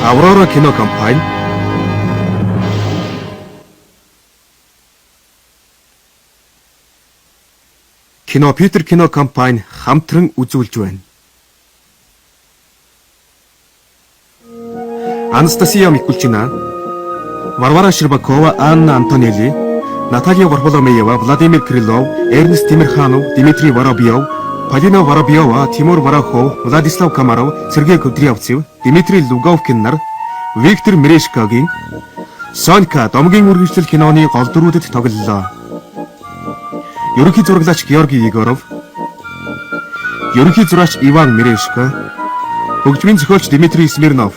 Аврора кино компани Кино Питер кино компани хамтран үзүүлж байна. Анастасия Микулчина, Варвара Щербакова, Анна Антонелли, Наталья Варфоломеева, Владимир Крылов, Эрнест Тимирханов, Дмитрий Воробьев, Полина Воробьева, Тимур Варахов, Владислав Комаров, Сергей Кудрявцев, Дмитрий Луговкин нар Виктор Мерешкогийн Сонька домгийн үргэлжлэл киноны гол дүрүүдэд тоглолоо. Ерөнхий зураглаач Георгий Егоров, ерөнхий зураач Иван Мерешко, хөгжмийн зохиолч Дмитрий Смирнов.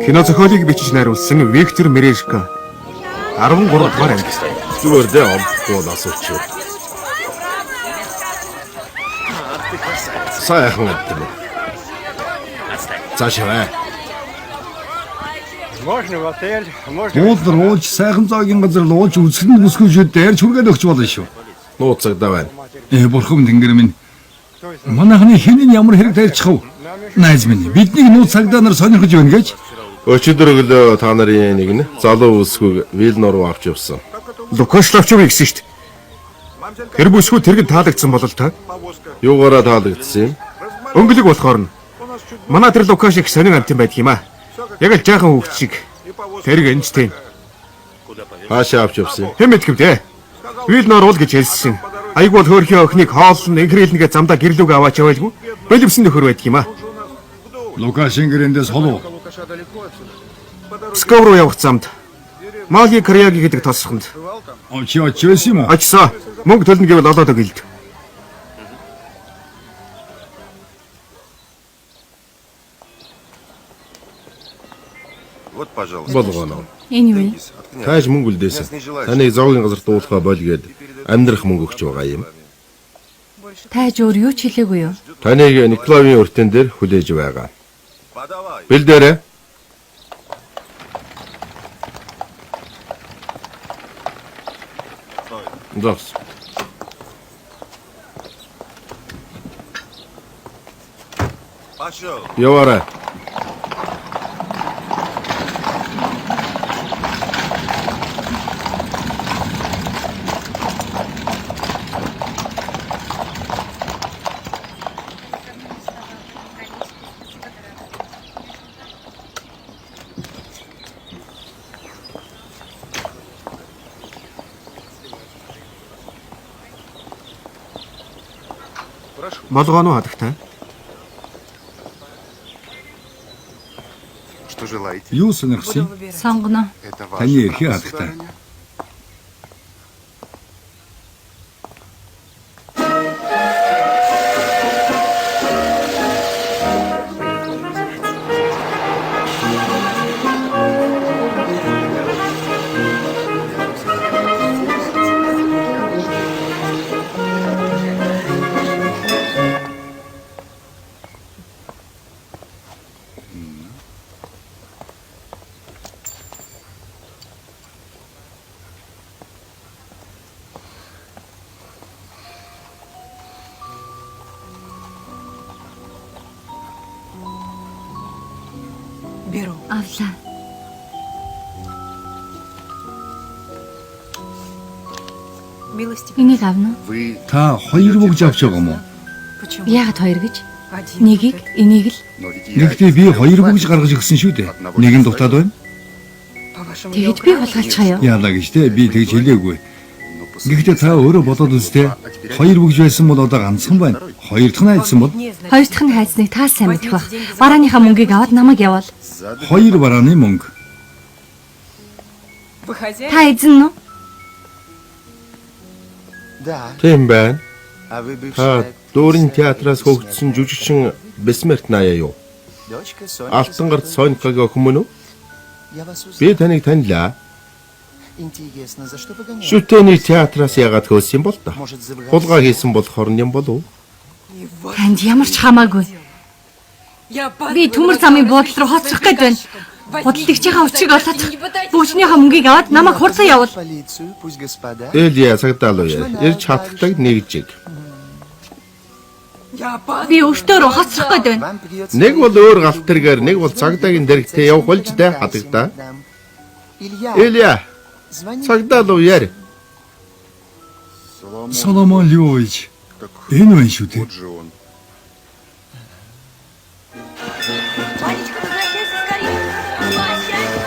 Кино зохиолыг бичиж найруулсан Виктор Мерешко. 13 дугаар анги. Зүгээр дээ олдохгүй бол асууч. Сайхан амьтан. Цаашаа бай. Уулар ууж сайхан зоогийн газар лууж үзэсгэлэн бүсгүйчүүд дээр ч хүргээд өгч болно шүү. Нууц цагдаа байна. Бурхан тэнгэр минь. Манайхны хэн нь ямар хэрэг тарьчих вэ? Найз минь, биднийг нууц цагдаа нар сонирхож байна гэж. Өчигдөр өглөө та нарын нэг нь залуу бүсгүйг Вилно руу авч явсан. Лукашлавчов гэсэн шүү дээ. Тэр бүсгүй тэргэнд таалагдсан болол та. Юугаараа таалагдсан юм? Өнгөлөг болохоор нь манай тэр Лукаш их сонин амтан байдаг юм аа. Яг л жаахан хүүхд шиг. Тэрэг энэ ч тийм. Хаашаа авч явсан юм? Хэн мэдгэв дээ? Вилно руу л гэж хэлсэн. Айг бол хөөрхийн охиныг хоолн инхрийлнгээ замдаа гэрлүүг аваач явайлгүй. Боловсон нөхөр байдаг юм аа. Лукашин гэрэндээс холуу. Псков руу явах замд Маги Карьяги гэдэг тосхонд Чи очиж байсан юм уу? очсон. Мөнгө төлнө гэвэл олоод өг илд. Болгоно. Энэ юу вэ? Тааш мөнгө үлдээсэн. Таныг зоогийн газарт дуулахаа боль гээд амьдрах мөнгө өгч байгаа юм. Тайж өөр юу ч хэлээгүй юу? Таныг Николавын өртөн дээр хүлээж байгаа. Бэлдээрэй. Зогс. Яваарай. Болгоно хадагтай. Юу сонирхсан? Сонгоно. Таны эрхээ хадагтай. Авлаа. Энийг авна уу? Та хоёр бүгж авч байгаа юм уу? Яагаад хоёр гэж? Нэгийг, энийг л. Гэхдээ би хоёр бүгж гаргаж өгсөн шүү дээ. Нэг нь дутаад байна. Тэгэд би хулгайлчихаа юу? Яалаа гэж те би тэгж хэлээгүй. Гэхдээ та өөрөө бодоод үзтээ. Хоёр бүгж байсан бол одоо ганцхан байна. Хоёр дахь нь хайцсан бол Хоёр дахь нь хайцныг та сайн мэдэх бах. Барааныхаа мөнгийг аваад намайг явуул. хоёр барааны мөнгө. Та эзэн нь үү? Тийм байна. Та Дүүрийн театраас хөгжсөн жүжигчин Бесмертная юу? Алтан гарт Сонькагийн охин мөн үү? Би таныг танилаа. Шүтээний театраас яагаад хөөсөн юм бол та? Хулгай хийсэн болохоор нь юм болов уу? Танд ямар ч хамаагүй. Би төмөр замын буудлын руу хоцрох гээд байна. Худалдагчийнхаа учрыг олоод бүүжнийхээ мөнгийг аваад намайг хурдан явуул. Илья цагдаа луя. Ирж хатагтаг нэгжиг. Би өртөөрөө хоцрох гээд байна. Нэг бол өөр галт тэргээр, нэг бол цагдаагийн дэрэгтээ явах болж дээ хатагтаа. Илья цагдаа луу яри. Соломон Львович. Энэ байна шүү дээ. Ванечка, возвращайся скорее. Возвращайся.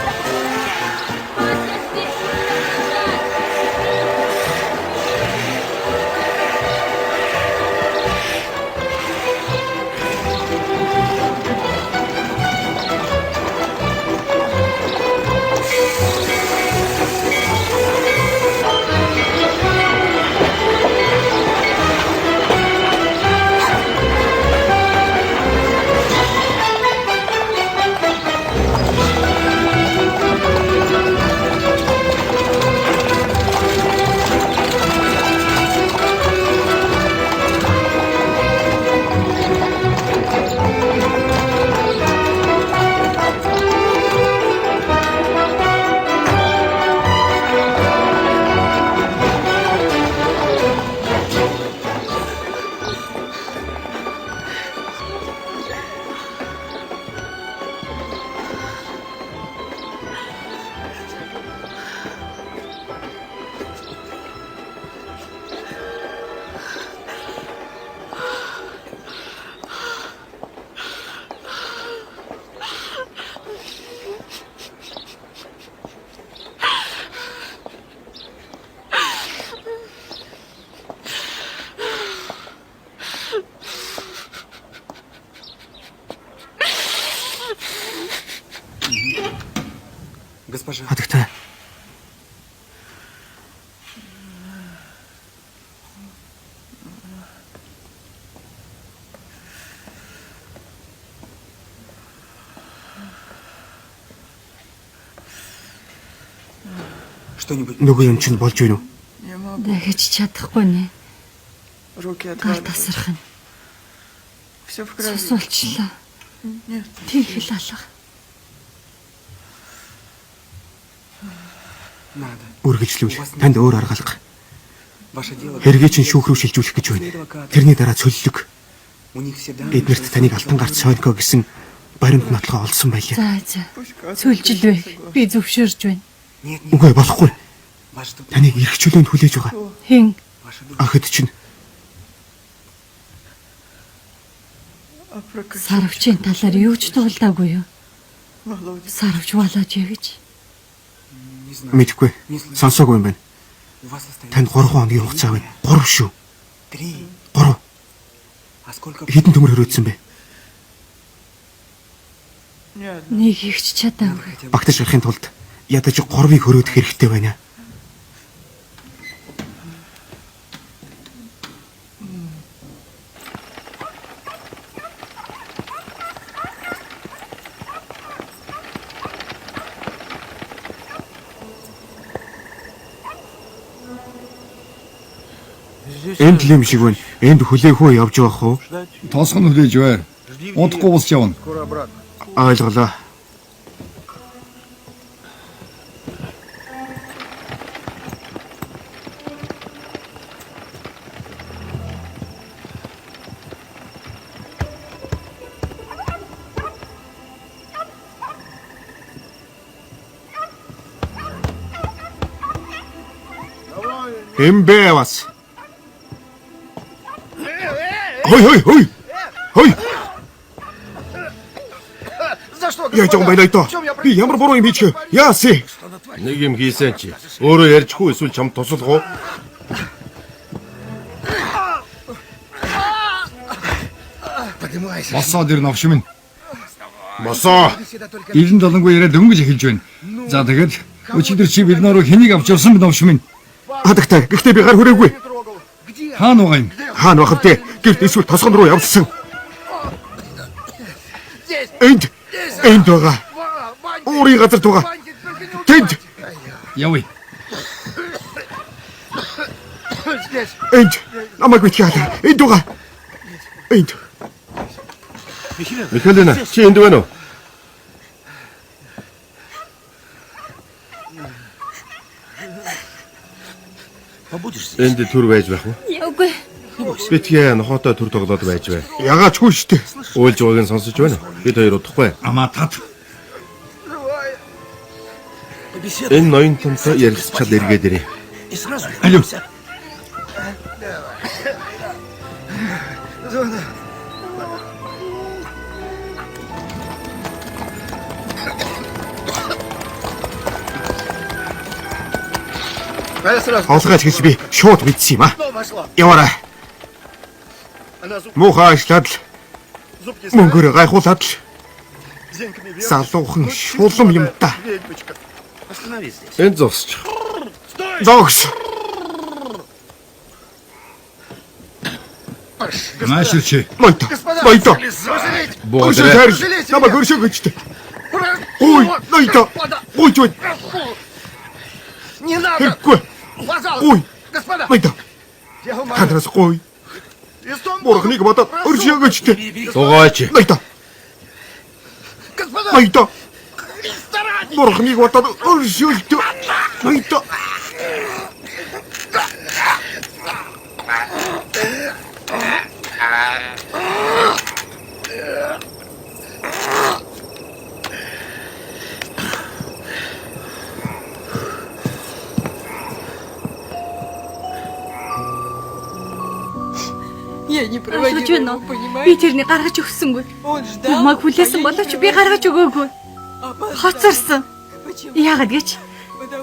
Вася здесь. Хатагтай. Нөгөө юм чинь болж байна уу? Дахиж чадахгүй нэ. Гар тасрах нь. Цус болчлоо. Тийхэл алга. Үргэлжлүүл. Танд өөр арга алга. Хэргийг чинь шүүх рүү шилжүүлэх гэж байна. Тэрний дараа цөллөг. Эднэрт таныг алтан гарц Сонько гэсэн баримт нотлогоо олсон байлаа. За за. Цөлжилвэ. Би зөвшөөрж байна. Үгүй болохгүй. Таныг эрх чөлөөнд хүлээж байгаа. Хэн? Охид чинь Сарвчийн талаар юу ч дуулдаагүй юу? Сарвч валааж гэж. мэдэхгүй. Сонсоогүй юм байна. Танд 3 хоногийн хугацаа байна. 3 шүү. 3. Хэдэн төмөр хөрөөдсөн бэ? Нэг ихч чадаагүй. Багтаж гарахын тулд ядаж 3-ыг хөрөөдөх хэрэгтэй байна. Энд л юм шиг байна. Энд хүлээх үү явж явах уу? Тосгон хүлээж бай. Удахгүй бус явна. Ойлголоо. Эмбэ бас. Хой хой хой. Хой. Яаж юм бэ доо? Би ямар буруу юм хийчих вэ? Яасан? Нэг юм хийсэн чи. Өөрөө ярьж хүү эсвэл чам туслах уу? Босоо дэр новш минь. Мосоо. Илэн долонгүй яриад дөнгөж эхэлж байна. За тэгэд өчигдөр чи бид нарыг хэнийг авч явсан бэ новш минь? Хадагтай. Гэхдээ би гар хүрээгүй. Хаана байгаа юм? Хаана байх вэ? Гэрт эсвэл тосгон руу явсан. Энд энд байгаа. Уурын газарт байгаа. Тэнд Явъя. энд намайг битгий халаа. Энд байгаа. Энд. Михайлина, чи энд байна уу? Энд төр байж байх уу? Үгүй. Битгий нохоотой төр тоглоод байж бай. Ягаад ч үгүй штэ. Уйлж байгааг нь сонсож байна. Бид хоёр удахгүй. Амаа тат. Энэ ноён томтой ярилцчаад эргээд ирье. Алив. Хавлгаач гэж би шууд мэдсэн юм а. Яваарай. Муухай ажиллаад л мөнгөөр гайхуулаад л залуухан шулам юм да. Энд зогсож. Зогс. Нааширч. Ноёто. Ноёто. Буудаарай. Өршөө намайг өршөө гэжтэй. Ой, ноёто. Гуйж бай. Хэрэггүй. Гуй. Ноёто. Танаас гуй. Бурхныг бодоод өршөө гэжтэй. Дугаач. Ноёто. Ноёто. Бурхныг бодоод өршөөлтөө. Ноёто. Ойлгож байна уу? Би тэрнийг гаргаж өгсөнгүй. Намайг хүлээсэн боловч би гаргаж өгөөгүй. Хоцорсон. Яагаад гэж?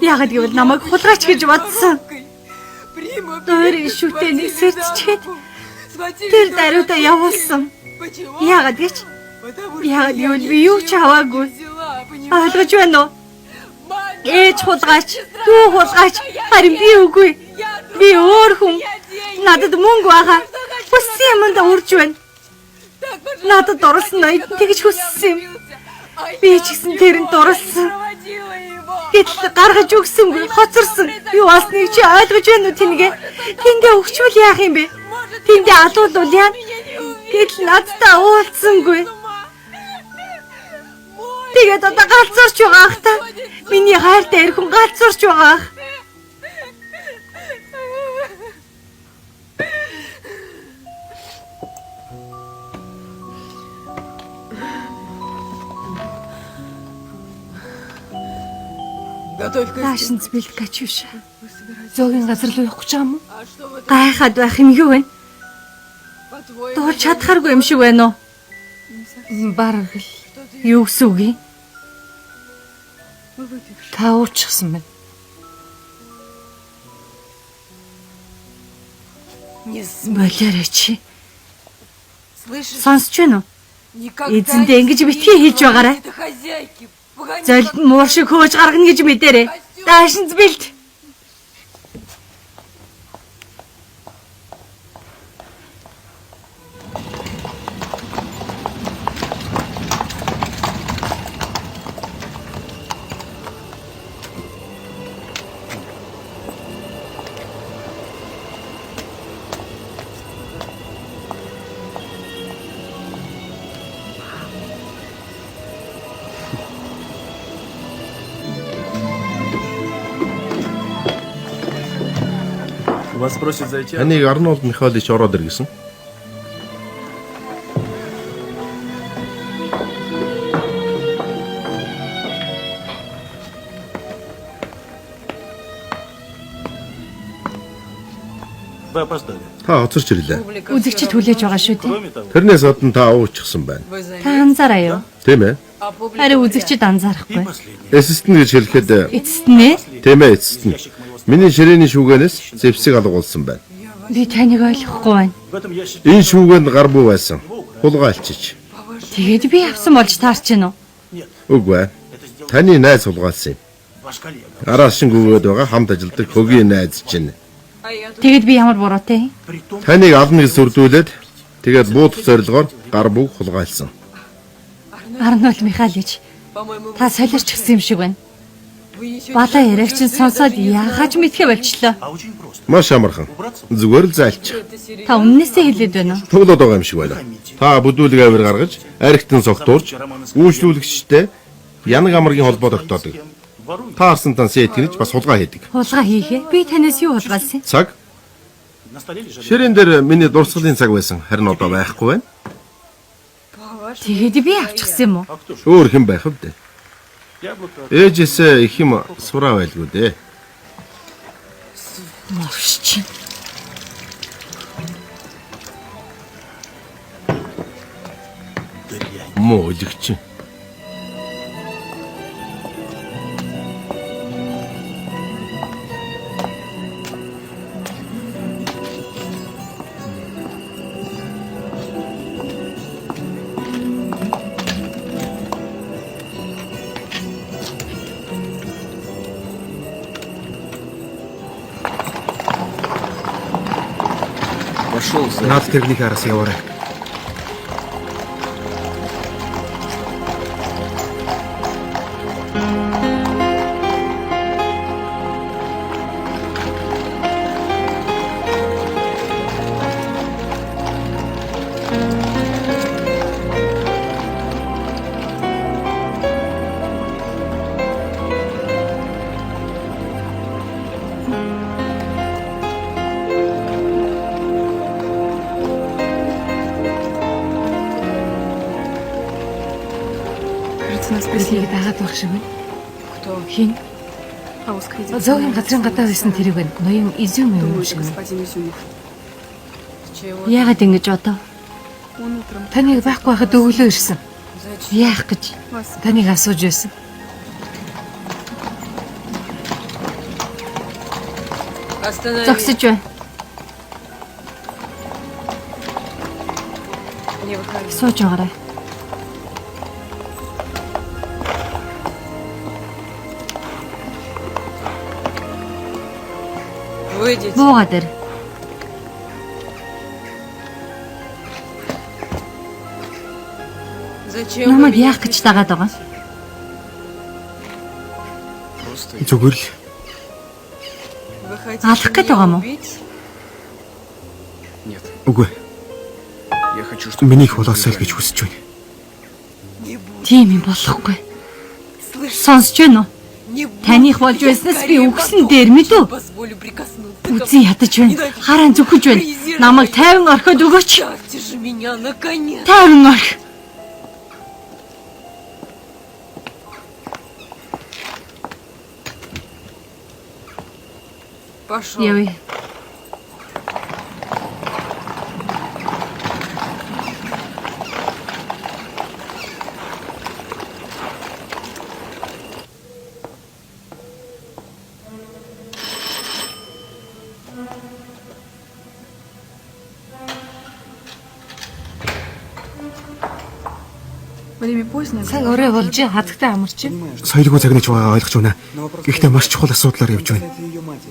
Яагаад гэвэл намайг хулгайч гэж бодсон. Дуурийн шүтээнийг сэртчихэд тэр даруйдаа явуулсан. Яагаад гэж? Яагаад гэвэл би юу ч аваагүй. Ойлгож байна уу? Ээж хулгайч, дүү хулгайч, харин би үгүй. Би өөр хүн. Надад мөнгө байгаа. Хүссэн юмд урж байна. Надад дурлсан ноёд тэгж хүссэн юм. Би ч гэсэн тэрэнд дурлсан. Гэтэл гаргаж өгсөнгүй, хоцорсон. Юу болсныг чи ойлгож байна уу тэнгээ? Тэндээ өгчвөл яах юм бэ? Тэндээ алуулвал яа? Гэтэл надтай уулзсангүй. Тэгээд одоо галзуурч байгаа ах та. Миний хайртай эр хүн галзуурч байгаа ах. Наашинц бэлт Катюша. Зөөгийн газар руу явах гэж байгаа юм уу? Гайхаад байх юм юу вэ? Дуулж чадхааргүй юм шиг байна уу? Бараг л Юу гэсэн үг юм? та уучихсан байна. Болоорой чи. Сонсч байна уу? Эзэндээ ингэж битгий хэлж байгаарай. Золд нь муур шиг хөөж гаргана гэж мэдээрэй. Даашинз бэлт. Таныг Арнольд Михайлович ороод ир гэсэн. Та хоцорч ирлээ. Үзэгчид хүлээж байгаа шүү дээ. Тэрнээс гадна та уучихсан байна. Та анзаараа юу? Тийм ээ. Харин үзэгчид анзаарахгүй. Эцэст нь гэж хэлэхэд Эцэст нь ээ? тийм ээ эцэст нь. Миний ширээний шүүгэнээс зэвсэг алгуулсан байна. Би таныг ойлгохгүй байна. Энэ шүүгэнд гар бүү байсан. Хулгайлчиж. Тэгээд би авсан болж таарч гин үү? Үгүй ээ. Таны найз хулгайлсан юм. Араас шин гүгээд байгаа хамт ажилладаг хөгийн найз чинь. Тэгээд би ямар буруутай? Таныг ална гэж сүрдүүлээд тэгээд буудах зорилгоор гар бүүг хулгайлсан. Арнольд Михайлович, та солиорч гисэн юм шиг байна. Балаа яриаг чинь сонсоод яагаад мэдхэ болчлоо. Маш амархан. Зүгээр л зайлчих. Та өмнөөсөө хэлээд байна уу? Тоглоод байгаа юм шиг байна. Та бүдүүлэг авир гаргаж, архитан согтуурч, үйлчлүүлэгчтэй янаг амаргийн холбоо тогтоодог. Та арсантан сэтгэнж бас хулгай хийдэг. Хулгай хийхээ? Би танаас юу хулгайлсан? Цаг. Ширээн дээр миний дурсгалын цаг байсан. Харин одоо байхгүй байна. Тэгээд би авчихсан юм уу? Өөр хэн байх вэ? Ээжээсээ их юм сураа байлгүй дээ. Мовш чинь. Муу өлөгч. Наад тэрнийг араас яваарай. Биднийг дагаад байх шиг байна. Хэн? Зоогийн газрын гадаа байсан тэрэг байна. Ноён Изюм юм шиг байна. Яагаад ингэж бодов? Таныг байхгүй байхад өглөө ирсэн. Яах гэж? Таныг асууж байсан. Зогсож бай. Сууж байгаарай. Буугаад ир. Намайг яах гэж дагаад байгаа юм? Зүгээр л Алах гээд байгаа юм уу? үгүй. Миний их болоосой л гэж хүсэж байна. Тийм юм болохгүй. Сонсч байна уу? Таних болж байснаас би үгсэн дээр мэдв. Үзэн ядаж байна. Хараа зүхэж байна. Намайг 50 орхиод өгөөч. 50 орхи. Явъя. Цаг орой болж хадагтай амарч. Соёлгүй загнаж байгаагаа ойлгож байна. Гэхдээ маш чухал асуудлаар явж байна.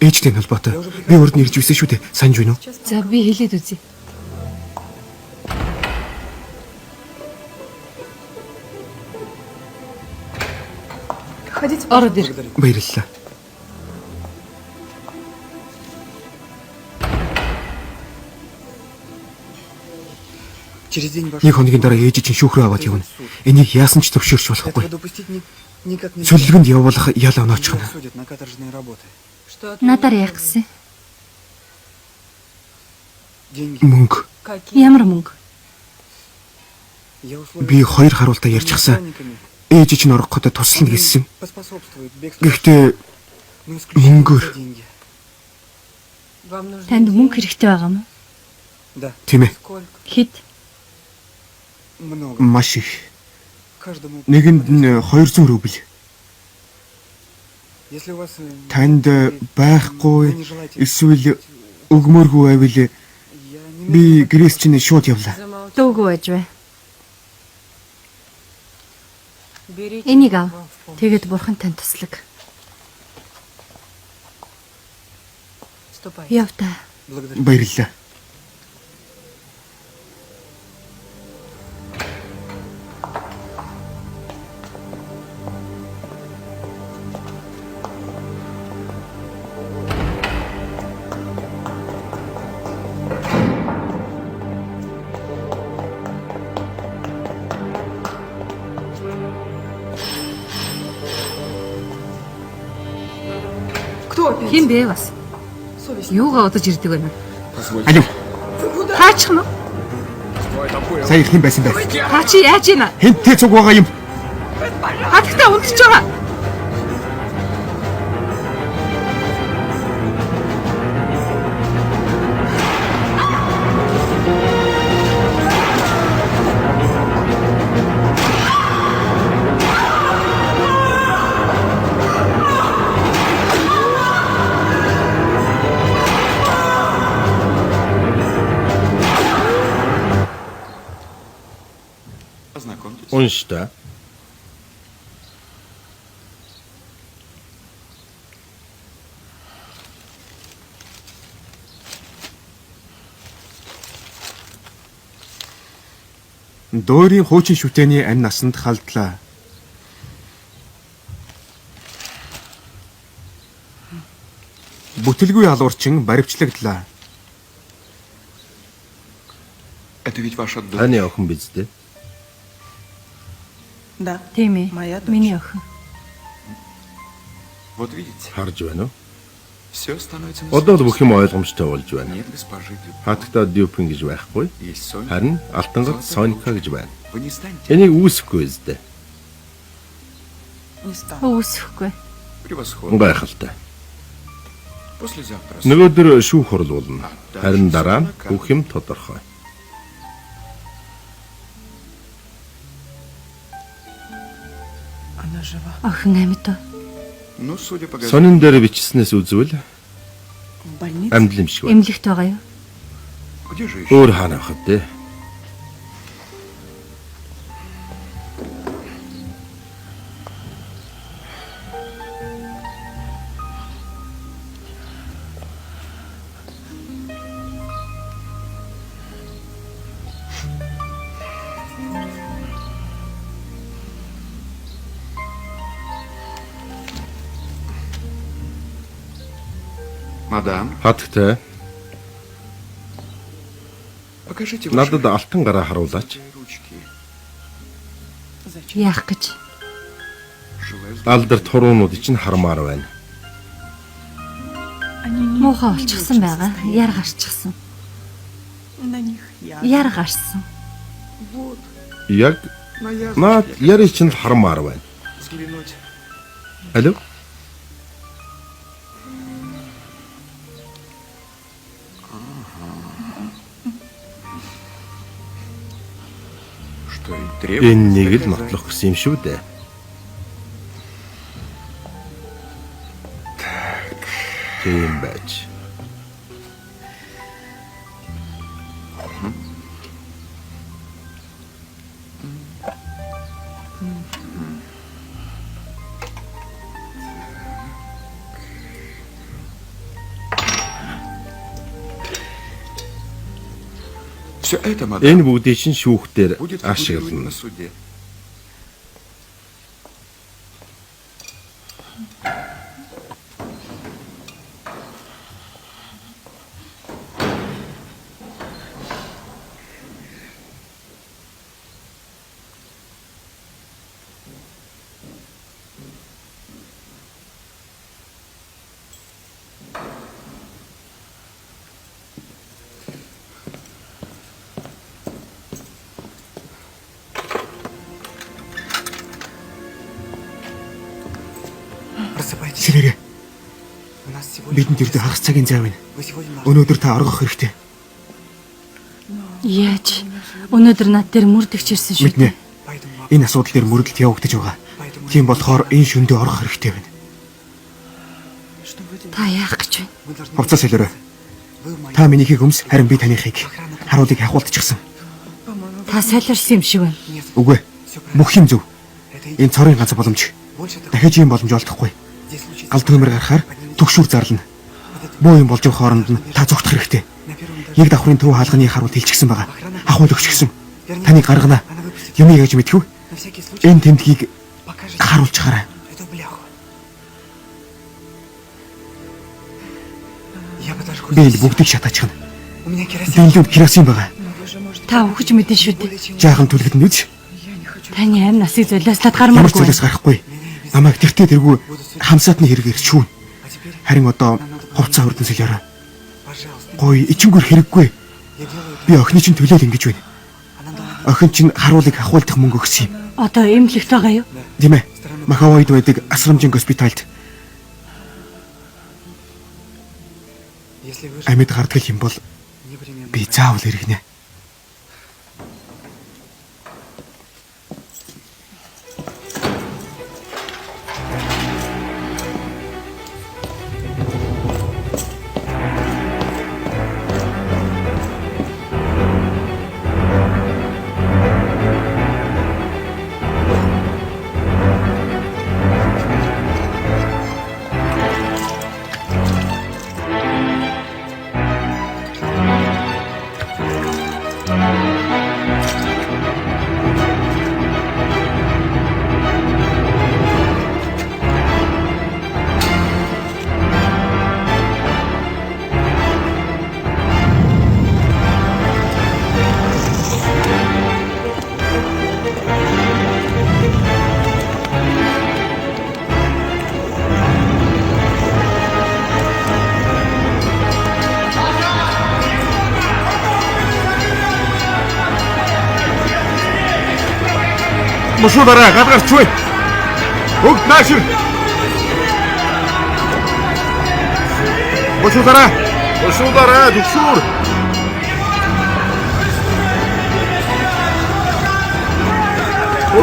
Ээжтэй холбоотой. Би урд нь ирж байсан шүү дээ. Санаж байна уу? За би хэлээд үзье. Ороод ир. Баярлалаа. Нэг хоногийн дараа ээж чинь шүүхрээ аваад явна. Энийг яасан ч зөвшөөрч болохгүй. Цөллөгөнд явуулах ял оноочих нь. Надаар яах гэсэн? Мөнгө. Ямар мөнгө? Би хоёр харуултаа ярьчихсан. Ээж чинь орох гэдэг туслана гэсэн. Гэхдээ мөнгөөр. Танд мөнгө хэрэгтэй байгаа юм уу? Тийм ээ. Хэд? Маш их. Нэгэнд нь 200 рубль. Танд байхгүй эсвэл өгмөөргүй байвал би гэрээс чинь шууд явлаа. Дөөгүй байж бай. Энийг ав. Тэгэд бурхан танд туслаг. Яв та. Баярлалаа. Хэн бэ бас? Юугаа удаж ирдэг вэ? Алив. Таачих нь. Сая хэн байсан бэ? Та чи яаж ийна? Хэнтэй цуг байгаа юм. Хатагтай унтж байгаа. Унш та. Дуурийн хуучин шүтээний амь насанд халдлаа. Бүтэлгүй алуурчин баривчлагдлаа. Таны охин биз дээ. Тийм ээ. Миний охин. Харж байна уу? Одоо л бүх юм ойлгомжтой болж байна. Хатагта Дюпин гэж байхгүй. Харин Алтангарт Сонька гэж байна. Энийг үүсэхгүй биз дээ. Үүсэхгүй. Гайхалтай. Нөгөөдөр шүүх хурал болно. Харин дараа нь бүх юм тодорхой. Охин амьд уу? Сонин дээр бичснээс үзвэл амьд юм шиг байна. Эмнэлэгт байгаа юу? Өөр хаана авах вэ? Хатагтай надад алтан гараа харуулаач. Яах гэж? Алдарт хуруунууд чинь хармаар байна. Муухай болчихсон байгаа. Яр гарчихсан. Яр гарсан. Яг наад яри чинь л хармаар байна. Алло? Энэ нэг л нотлох гэсэн юм шүү дээ. Тийм байж. Энэ бүгдийг чинь шүүхтэр ашиглана. Сэрээрээ. Бидэнд ирдэг хагас цагийн зай байна. Өнөөдөр та оргох хэрэгтэй. Яаж? Өнөөдөр над дээр мөрдөгч ирсэн шүү. Мэднэ. Энэ асуудал дээр мөрөдөлт явагдаж байгаа. Тийм болохоор энэ шөндөө орох хэрэгтэй байна. Та яах гэж байна? Хувцас солиорой. Та минийхийг өмс, харин би таныхыг. Харуулыг хахуултчихсан. Та солиорсон юм шиг байна. Үгүй. Бүх юм зөв. Энэ цорын ганц боломж. Дахиж ийм боломж олдохгүй. Гал төмөр гарахаар түгшүүр зарлана. Буу юм болж явах хооронд нь та зүгтэх хэрэгтэй. Нэг давхрын төв хаалганы харуул хэлчихсэн байгаа. Ахуул өгчихсэн. Таныг гаргана. Юмыг яаж мэдэх вэ? Энэ тэмдгийг харуулж хараа. Би л бүгдийг шатаачихна. Дэнлүүд керосин байгаа. Та өгч мэдэн шүү дээ. Жаахан түлхэдэн үз. Таны амь насыг золиослоод Ямар гармааргүй. ч зүйлээс гарахгүй. Намайг тэртээ тэргүй хамсаатны хэрэгээр шүүн. Харин одоо хувцас хурдан солиорой. Гой ичингүр хэрэггүй. Би охины чинь төлөөл ингэж байна. Охин чинь харуулыг ахуулдах мөнгө өгсөн юм. Одоо эмнэлэгт байгаа юу? Тийм ээ. Махавойд байдаг асрамжийн госпитальд. Амьд гардаг юм бол би заавал эргэнэ. Мушуудараа гадгарч вэ. Бүгд наашир. Мушуудараа. Мушуудараа түгшүүр.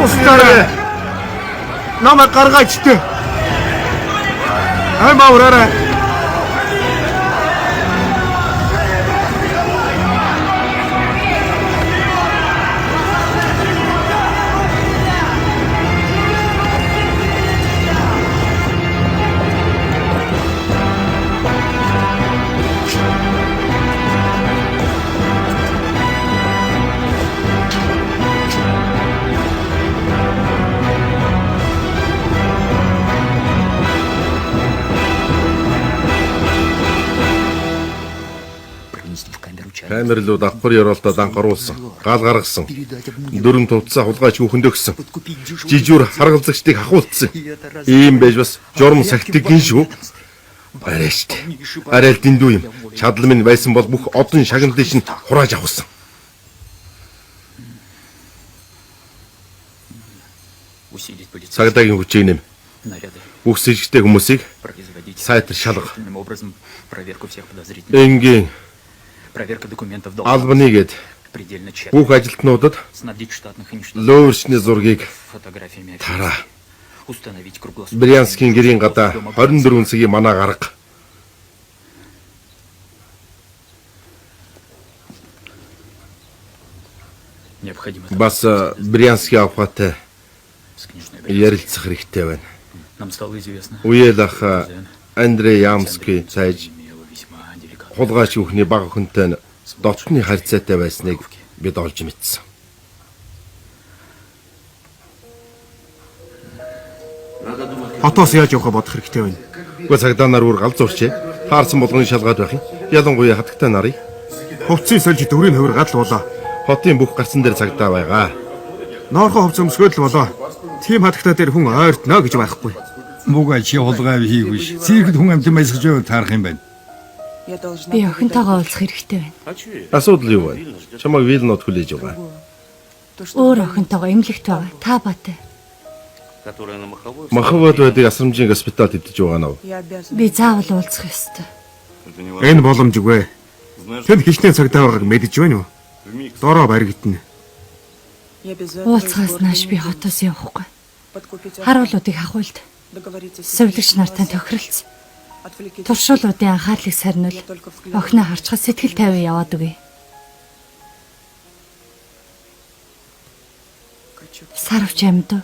Устараа. Намайг гаргаач тэ. Аймаа ураарай. Камер руу давхар ёроолдоо дан горуулсан. Гал гаргасан. Дөрөн тувцаа хулгайч хүүхэнд өгсөн. Жижүүр харгалзагчдыг хахуулсан. Ийм байж бас журам сахитдаг гин шүү. Арай штэ. Арай л дэндүү юм. Чадал минь байсан бол бүх одон шагналын шин хурааж авсан. Цагдаагийн хүчийг нэм. Бүх сэжигтэй хүмүүсийг сайтар шалга. Энгийн албаны гээд бүх ажилтнуудад лөөрчний зургийг тараа. Брянскийн гэрийн гадаа 24 цагийн манаа гарга. Бас Брянскийн авхаатай ярилцах хэрэгтэй байна. Үеэл ах Андрей Ямский цайж хулгайч хүүхний бага охинтой нь дотны харьцаатай байсныг бид олж мэдсэн. Хотоос яаж явахаа бодох хэрэгтэй байна. Үгүй цагдаа нар бүр гал зурчээ. Таарсан болгоны шалгаад байх юм. Ялангуяа хатагтай нарыг. Хувцсыг сольж дөрвийн хувир гал болоо. Хотын бүх гарцан дээр цагдаа байгаа. Ноорхон хувц өмсгөөд л болоо. Тийм хатагтай дээр хүн ойртно гэж байхгүй. Муугаа чи хулгай хийх биш. Циркэд хүн амьтан баясгаж байвал таарах юм байна. Би охинтойгоо уулзах хэрэгтэй байна. Асуудал юу вэ? Чамайг Вилнод хүлээж байгаа. Өөр охинтойгоо эмнэлэгт байгаа. Та баатай. Махавод байдаг асрамжийн госпитальд хэвтэж байгаа нь. Би заавал уулзах ёстой. Энэ боломжгүй. Тэнд хичнээн цагдаа байгааг мэдэж байна уу? Дороо баригдана. Уулзахаас нааш би хотоос явахгүй. Харуулуудыг хахуулд. Сувилагч нартай тохиролц. Туршуулуудын анхаарлыг сарнил. Охиноо харчхад сэтгэл тайван яваад өгье. Сарвч амьд уу?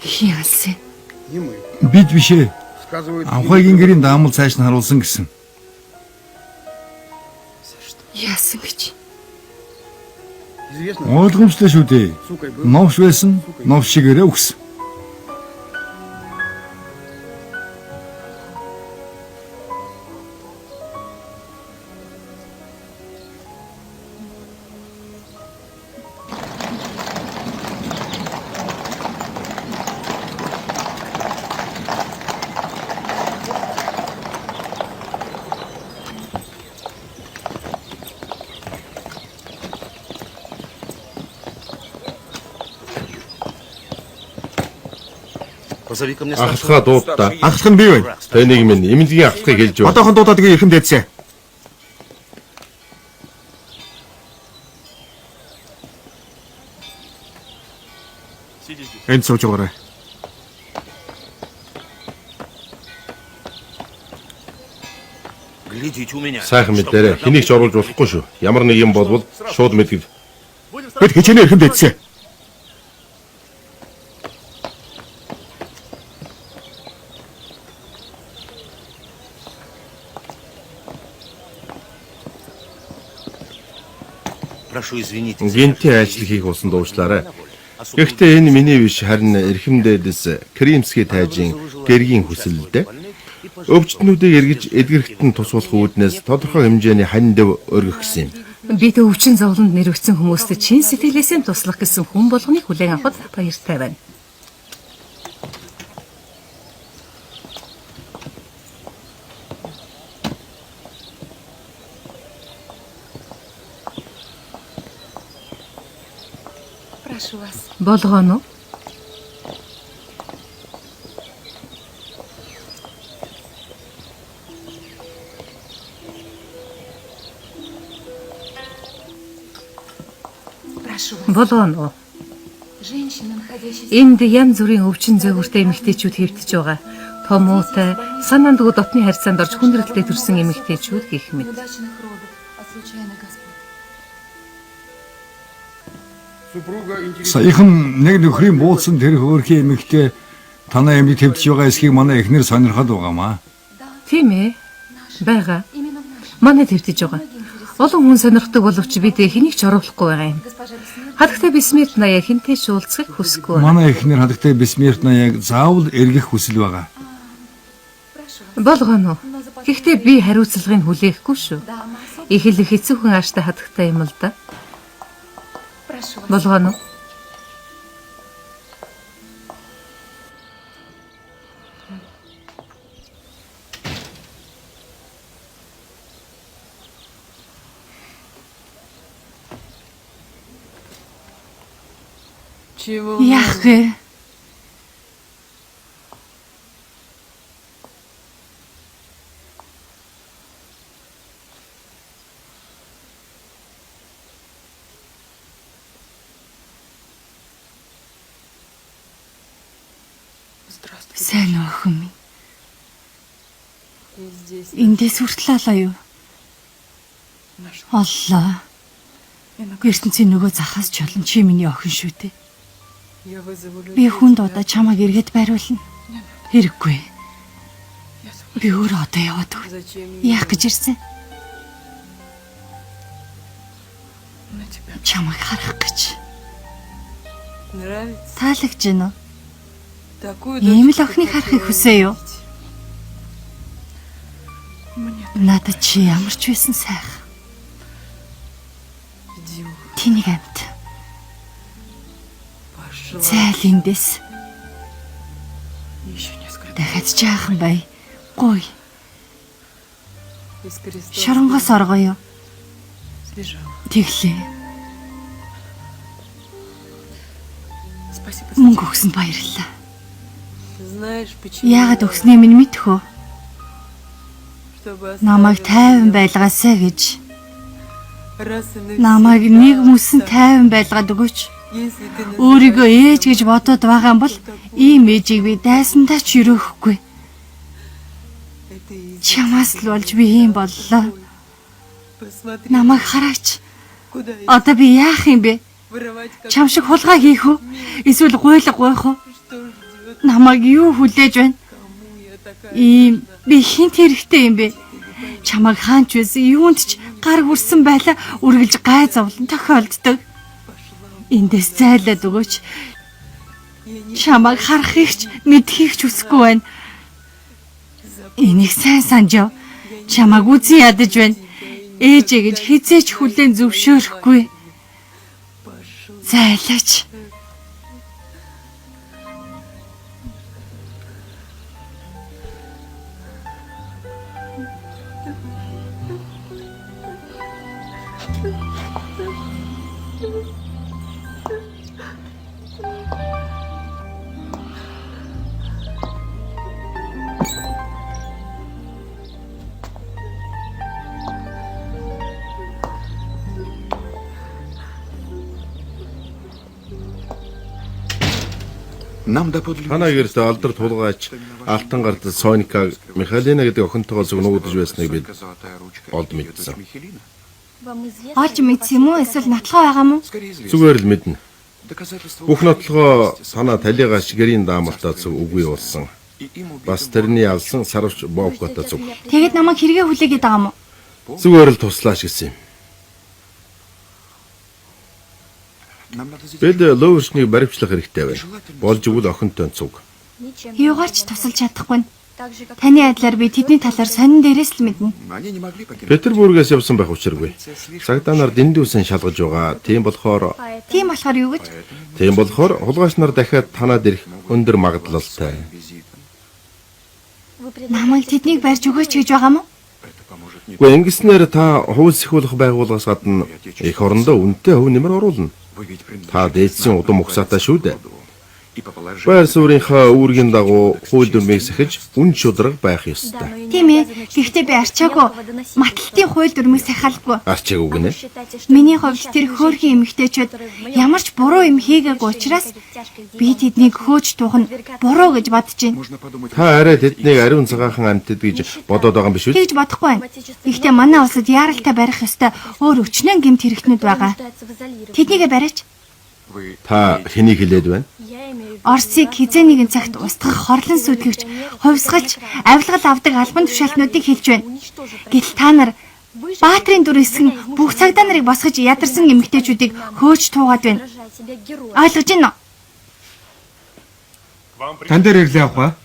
Хин алсан? Бид биш ээ. Авхайгийн гэрийн даамал цааш нь харуулсан гэсэн. Яасан гэж? Ойлгомжтой шүү дээ. Новш байсан, новш шигээрээ үхсэн. Ахлахаа дуудаа. Ахлах нь би байна. Таныг минь эмнэлгийн ахлахыг хэлж байна. Одоохон дуудаад үгүй эрхэм дээдсээ. Энд сууж байгаарай. Сайхан мэдээрэй. Хэнийг ч оруулж болохгүй шүү. Ямар нэг юм болвол шууд мэдгэв. Бид хичээнэ эрхэм дээдсээ. Гинтийн ажил хийх усанд уучлаарай. Гэхдээ энэ миний биш харин эрхэм дээдэс Кримский тайжин гэргийн хүсэл л дээ. Өвчтнүүдийг эргэж эдгэрэхт нь тус болох үүднээс тодорхой хэмжээний ханьдав өргөх гэсэн юм. Бид өвчин зовлонд нэрвэгдсэн хүмүүст чин сэтгэлээсээ туслах гэсэн хүн болгоныг хүлээн авахд баяртай байна. Болгоно уу? Болгоно уу? Энд янз бүрийн өвчин зөөгөртэй эмэгтэйчүүд хэвтэж байгаа. Том уутай, санаандгүй дотны харьцаанд орж хүндрэлтэй төрсэн эмэгтэйчүүд гэх мэт. Саяхан нэг нөхрийн бууцсан тэр хөөрхий эмэгтэй танай эмнэлэг твдэж байгаа эсхийг манай эхнэр сонирхоод байгаамаа. Тийм ээ. Байгаа. Манай твтэж байгаа. Олон хүн сонирхдаг боловч бид хэнийг ч оруулахгүй байгаа юм. Хадагтай Бисмиртная хэнтэй ч уулзахыг хүсэхгүй байна. Манай эхнэр хадагтай Бисмиртнаяг заавал эргэх хүсэл байгаа. Болгоно. Гэхдээ би хариуцлагыг хүлээхгүй шүү. Их л хэцүүхэн ааштай хадагтай юм л да. Болгоно. Яах вэ? Сайн уу охин минь? Эндээс хүртэл алаа юу? Оллоо. Ертөнцийн нөгөө захаас ч олон чи миний охин шүү дээ. Би хүнд удаа чамайг эргээд бариулна. Хэрэггүй. Би өөрөө одоо яваад өг. Яах гэж ирсэн? Чамайг харах гэж. Таалагдж байна уу? Ийм л охиныг харахыг хүсээ юу? Надад чи ямар ч байсан сайхан. Тэнийг амт. Зайл эндээс. Дахиад жаахан бай. Гуй. Шоронгоос оргоё. Тэглээ. Мөнгө өгсөнд баярлалаа. Яагаад өгснийг минь мэдэх үү? Намайг тайван байлгаасай гэж. Намайг нэг мөсөн тайван байлгаад өгөөч. Өөрийгөө ээж гэж бодоод байгаа юм бол ийм ээжийг би дайсандаа ч өрөөхгүй. Чамаас л болж би ийм боллоо. Намайг хараач. Одоо би яах юм бэ? Чам шиг хулгай хийх үү? Эсвэл гуйлга гуйх уу? Намайг юу хүлээж байна? Ийм би хинт хэрэгтэй юм бэ? Чамайг хаанч байсан юунд ч гар хүрсэн байла үргэлж гай зовлон тохиолддог. Эндээс зайлаад өгөөч. Чамайг харахыг ч мэдхийг ч хүсэхгүй байна. Энийг сайн санаж яв. Чамайг үзэн ядаж байна. Ээжээ гэж хизээч хүлээн зөвшөөрөхгүй. Зайлаач. Танаа гэрт алдар тулгаач алтан гарт Соника Михайлина гэдэг охинтойгоо зүг нуугдаж байсныг бид олд мэдсэн. Олж мэдсэн юм уу эсвэл нотлохоо байгаа юм уу? Зүгээр л мэднэ. Бүх нотлохоо танаа талигаач гэрийн даамалтай зүг үгүй болсон. Бас тэрний алсан сарвч Бовкотой зүг. Тэгэд намайг хэрэгээ хүлээгээд байгаа юм уу? Зүгээр л туслаач гэсэн юм. Бид лөөрчнийг баривчлах хэрэгтэй байна. Болж игэл охинтой цуг. Юугаар ч тусалж чадахгүй. Таны адилаар би тэдний талаар сонин дээрээс л мэднэ. Петербургээс явсан байх учиргүй. Цагдаа нар дэндүүсэн шалгаж байгаа. Тийм болохоор юу гэж? Тийм болохоор хулгайч нар дахиад танад ирэх өндөр магадлалтай. Намайг тэднийг барьж өгөөч гэж байгаа юм уу? Гэхдээ ингэснээр та хууль сахиулах байгууллагаас гадна эх орондоо үнэтэй хувь нэмэр оруулна. Та дээдсийн удам угсаатай шүү дээ. Байр суурийнхаа үүргийн дагуу хууль дүрмийг сахиж үн шударга байх ёстой. Тийм ээ. Гэхдээ би арчаагүй. Маталтын хууль дүрмийг сахиалгүй. Арчаагүй гинэ. Миний хувьд тэр хөөрхөн эмэгтэйчүүд ямар ч буруу юм хийгээгүй учраас би тэднийг хөөж туух нь буруу гэж бодож байна. Та арай тэднийг ариун цагаахан амьтад гэж бодоод байгаа юм биш үү? Тэгж бодохгүй байна. Гэхдээ манай улсад яаралтай барих ёстой өөр өчнөөн гэмт хэрэгтнүүд байгаа. Тэднийгээ бариач. Та хэнийг хэлээд байна? Оросыг хизээ нэгэн цагт устгах хорлон сүтгэгч, хувьсгалч, авилгал авдаг албан тушаалтнуудыг хэлж байна. Гэтэл та нар Баатрын дүр эсгэн бүх цагдаа нарыг босгож ядарсан эмэгтэйчүүдийг хөөж туугаад байна. Ойлгож байна уу? Тан дээр ирлээ явах ба.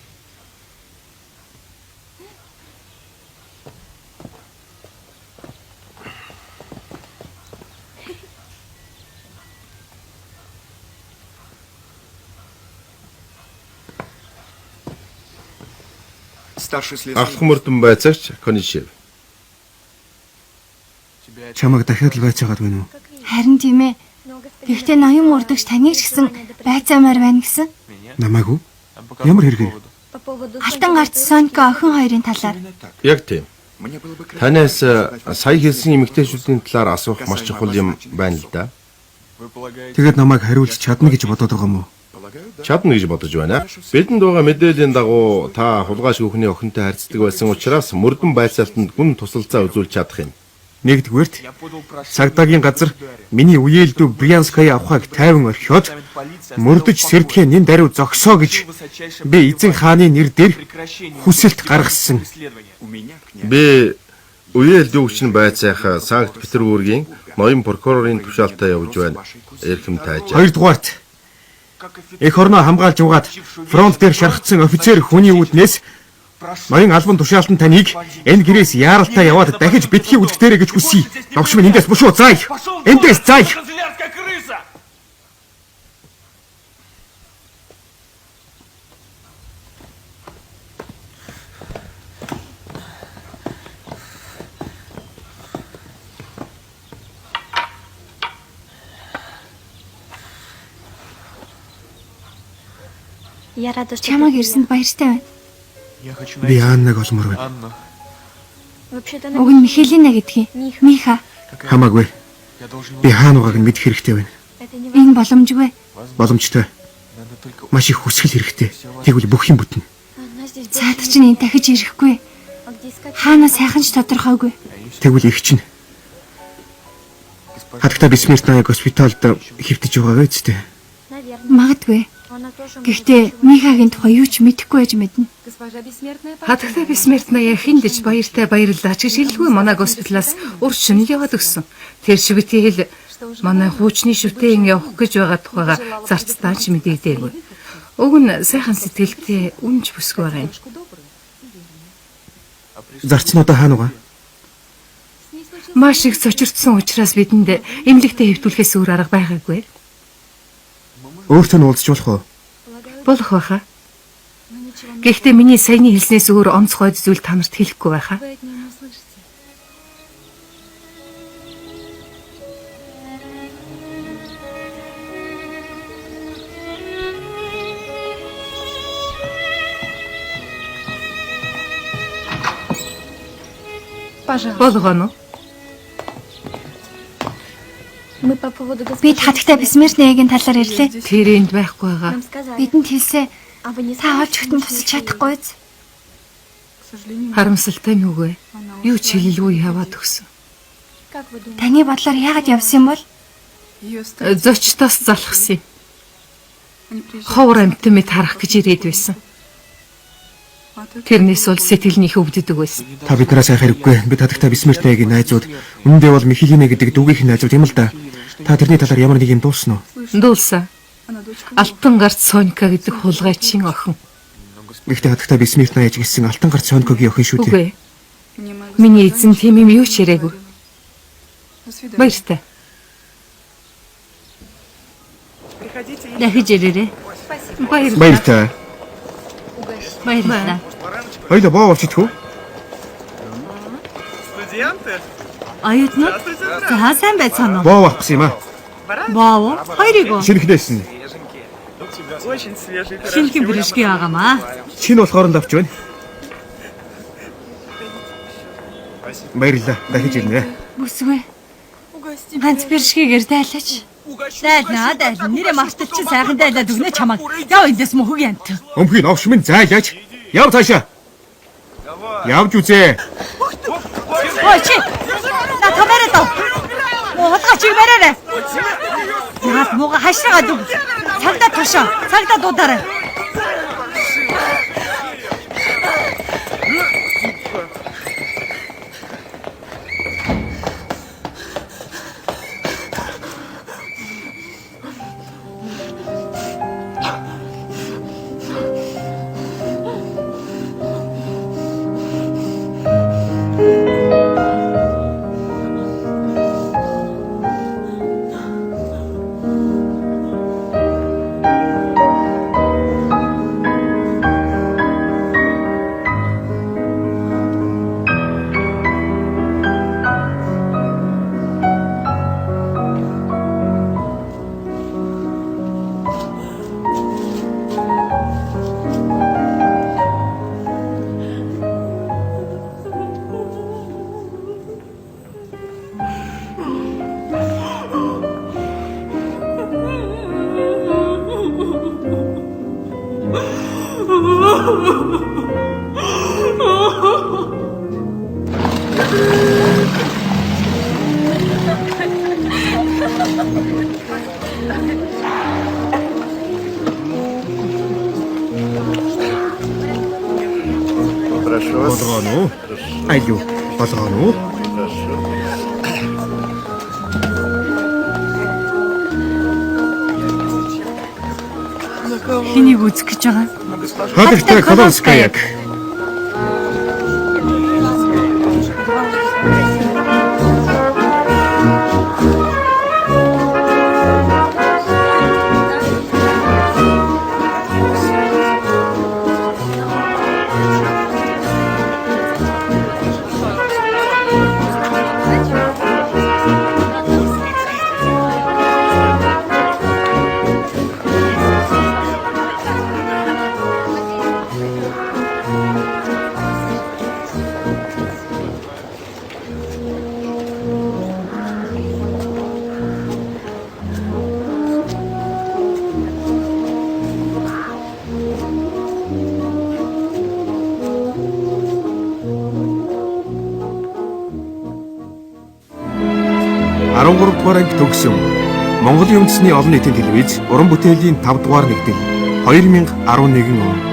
Алхах мөрдөн байцаагч Конишев. Чамайг дахиад л байцаагаад байна уу? Харин тийм ээ. Гэхдээ ноён мөрдөгч таныг ч гэсэн байцаамаар байна гэсэн. Намайг уу? Ямар хэрэгээр? Алтан гарц Сонька охин хоёрын талаар. Яг тийм. Танаас сая хэлсэн эмэгтэйчүүдийн талаар асуух маш чухал юм байна л да. Тэгээд намайг хариулж чадна гэж бодоод байгаа юм уу? Чадна гэж бодож байна. Бидэнд байгаа мэдээллийн дагуу та хулгай шүүхний охинтой харьцдаг байсан учраас мөрдөн байцаалтанд гүн тусалцаа үзүүлж чадах юм. Нэгдүгээрт цагдаагийн газар миний үеэл дүү Брянская авахыг тайван орхиод мөрдөж сэрдэхээ нэн даруй зогсоо гэж би эзэн хааны нэр дээр хүсэлт гаргасан. Би үеэл дүүгч нь байцаах Санкт Петербургийн ноён прокурорын тушаалтай явж байна. Эрхэм тааж. Хоёрдугаарт эх орноо хамгаалж угаад фронт дээр шархацсан офицер хүний үүднээс ноён албан тушаалтан таныг энэ гэрээс яаралтай яваад дахиж битгий үзэгдээрэй гэж хүсье. Новш минь эндээс бушуу зай. Эндээс зай. Чамайг ирсэнд баяртай байна. Би Аннаг олмоор байна. Уг нь Михелина гэдгийг. Миха. Хамаагүй. Би хаана байгааг нь мэдэх хэрэгтэй байна. Энэ боломжгүй. Боломжтой. Маш их хүсгэл хэрэгтэй. Тэгвэл бүх юм бүтнэ. Цаадах чинь энэ дахиж ирэхгүй. Хаана сайхан ч тодорхойгүй. Тэгвэл их чинь. Хатагта Бисмертная госпитальд хэвтэж байгаагаа үсттэй. Магадгүй. Гэхдээ Михагийн тухай юу ч мэдэхгүй байж мэднэ. Хатагтай Бисмертная хиндэж баяртай баярлалаа ч гэж хэлгүй манай госпиталаас урьдчилан яваад өгсөн. Тэр шивтийн хэл манай хуучны шүтээн явах гэж байгаа тухайга зарцтаа ч мэдээдээгүй. Уг нь сайхан сэтгэлтэй үнж бүсгүй байгаа юм. Зарц нь одоо хаана байгаа? Маш их цочирдсан учраас бидэнд эмнэлэгтээ хэвтүүлэхээс өөр арга байгаагүй. Өөртөө нь уулзч болох уу? Болох байхаа. Гэхдээ миний саяны хэлснээс өөр онцгой зүйл та нарт хэлэхгүй байхаа. Болгоно. Бид хатагтай Бессмертнаягийн талаар ирлээ. Тэр энд байхгүй байгаа. Бидэнд хэлсэн. Та олж өгтөн тусалж чадахгүй биз? Харамсалтай нь үгүй. Юу ч хэлэлгүй яваад өгсөн. Таны бодлоор яагаад явсан юм бол? Зочдоос залхсан юм. Ховор амьтан мэт харах гэж ирээд байсан. Тэрнээс бол сэтгэл нь их өвддөг байсан. Та биднээс айх хэрэггүй. Бид хатагтай Бессмертнаягийн найзууд. Үнэндээ бол Михелина гэдэг дүүгийнх нь найзууд юм л да. Та тэрний талаар ямар нэг юм дуулсан уу? Дуулсан. Алтан гарт Сонька гэдэг хулгайчийн охин. Гэхдээ хатагтай Бессмертная ч гэсэн алтан гарт Сонькогийн охин шүү дээ. Үгүй. Миний эзэн тийм юм юу ч яриаггүй. Баяртай. Дахиж ирээрэй. Баярлалаа. Баяртай. Баярлалаа. Хоёлаа боо болж идэх үү? Оюутнууд за сайн байцгаана уу? Боо авах гэсэн юм аа. Боо хоёрыг уу? Шинэхнээс нь. Шинэхэн биржгийн байгаамаа. Шинэ болохоор нь авч байна. Баярлалаа. Дахиж ирнэ. Бүсгүй. Ганц биржгээгээр дайлаач. Дайлнаа дайлна. Нэрээ мартал чи сайхан дайлаад өгнө чамайг. Яв эндээс мөхөг янт. Өмхий новш минь зайлаач. Яв цаашаа. Явж үзээ. Ой чи. На камераа дав. Муулга чиг бариарай. Яагаад мууга хашраагаад өг. Цагдаа тушаа. Цагдаа дуудаарай. Болгооно уу? Аюу. Болгооно уу? Хэнийг үзэх гэж байгаа? Хатагтай Колонскаяг. Дугаар анги төгсөн. Монголын үндэсний олон нийтийн телевиз уран бүтээлийн 5 дугаар нэгдэл 2011 он.